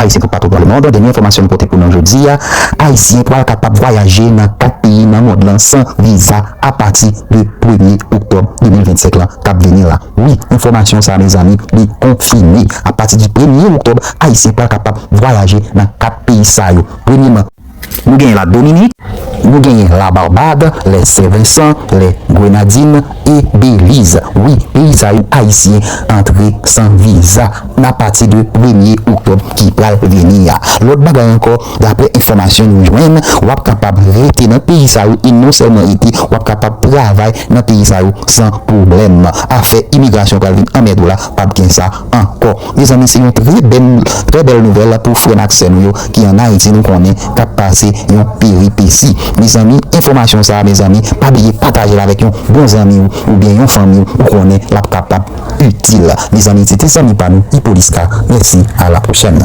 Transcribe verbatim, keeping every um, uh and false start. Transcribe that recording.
Ayisyen toupatou dan lemonn, dènye enfòmasyon nou pote pou nou jodi a, Ayisyen pral kapab vwayaje nan kat peyi nan mond lan san viza apati de premye oktòb de mil vennsenk lan k ap vini la. Wi, enfòmasyon sa, mezanmi, li konfime. Apati di premye oktòb, Ayisyen pral kapab vwayaje nan kat peyi sa yo. Premyeman, nou genyen la Dominik, nou genyen la Barbad, lè Sen Vensan, lè Grenadin e Beliz. Wi, peyi sa yo Ayisyen antre san viza apati de premye oktòb ki pral vini a. Lòt bagay ankò, daprè enfòmasyon nou jwenn, w ap kapab rete nan peyi sa yo e non sèlman rete, w ap kapab travay nan peyi sa yo san pwoblèm. Afè imigrasyon pral vin anmède w la, p ap gen sa ankò. Mezanmi, se yon trè bèl, trè bèl nouvèl pou frè n ak sè nou yo ki ann Ayiti, nou konnen k ap pase yon peripesi. Mezanmi, enfòmasyon sa a, mezanmi, pa bliye pataje l avèk yon bon zanmi w oubyen yon fanmi w ou konnen l ap kapab itil. Mezanmi, se te zanmi pa nou, Ipolis K. Mèsi, a la pwochèn.